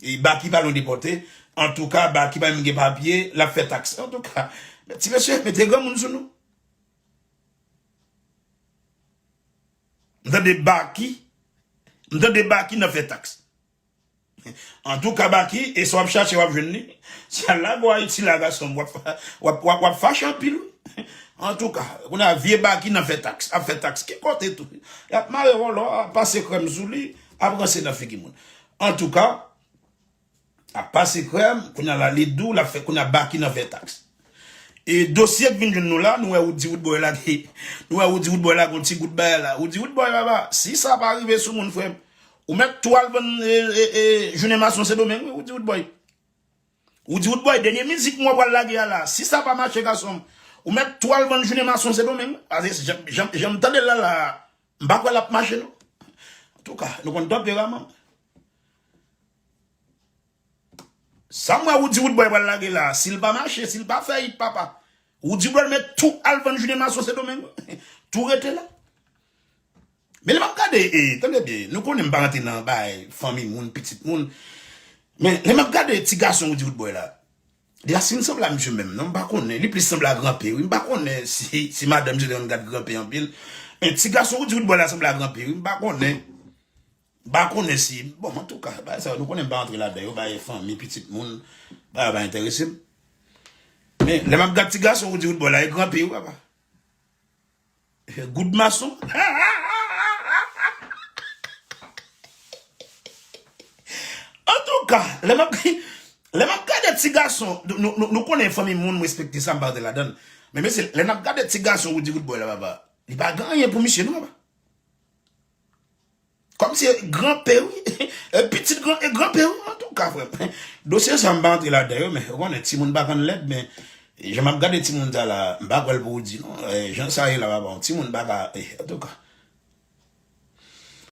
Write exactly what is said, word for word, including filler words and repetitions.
E Baky pa lwen depòte. Antouka, Baky pa menm gen papye, l ap fè taks. Antouka, ti mesye, mete granmoun sou nou. M tande Baky, m tande Baky nan fè taks. Antouka, Baky, e sa w ap chache, w ap jwenn li. Sa lage w Ayiti la, gason m, w ap, w ap, w ap, w ap fache anpil, wi. Antouka, kounye a, vye Baky nan fè taks, ap fè taks. Ki kote tou? Y ap mare wòlò, ap pase krèm sou li, ap ranse nan figi moun. Antouka, ap pase krèm, kounye a la, li dou, l ap fè, kounye a, Baky nan fè taks. E dosye k vin jwenn nou la, nou wè Roody Roodboy lage, nou wè Roody Roodboy lage yon ti gout bagay la. Roody Roodboy, papa, si sa pa rive sou moun, frè m, ou mèt tou al vann, e, e, e, jounen mason Sendomeng, wi, Roody Roodboy. Roody Roodboy, dènye mizik mwen pral lage a la. Si sa pa mache, gason m, ou mèt tou al vann jounen mason Sendomeng, wi. Paske jan, jan, jan m tande l la, la, m pa kwè l ap mache, non. Antouka, nou konn tanperaman m. Sa m wè Roody Roodboy pral lage la, si l pa mache, si l pa fè it, papa, Roody Roodboy mèt tou al vann jounen mason Sendomeng. Tou rete la. Men lè m ap gade, e, tande byen, nou konnen m pa rantre nan bagay fanmi moun, pitit moun. Men lè m ap gade ti gason Roody Roodboy la, li a si l sanble a misye menm, non, m pa konnen. Li plis sanble a Gran P, wi. M pa konnen si, si madanm misye te konn gad Gran P anpil. Men ti gason Roody Roodboy la sanble a Gran P, wi. M pa konnen. M pa konnen si, bon, antouka, bagay sa yo, nou konnen m pa rantre ladan yo, bagay fanmi, pitit moun, bagay yo pa enterese m. Men, lè m ap gad ti gason Roody Roodboy la, e Gran P, wi, papa. Goud mason. Antouka, lè m ap, lè m ap gade ti gason, nou, nou, nou konnen fanmi moun, m respekte sa, m pa rantre ladan l. Men, mesye, lè n ap gade ti gason Roody Roodboy la, papa, li pa gen anyen pou misye, non, papa. Kòmsi e Gran P, wi. E pitit gran, e Gran P, wi, antouka, frè m. Dosye sa, m pa antre ladan yo, men, ou konnen, timoun pa konn lèd, men, jan m ap gade timoun sa la, m pa kwè l pou Roody, non. E, jan sa ye la, papa, timoun pa ka, e, antouka.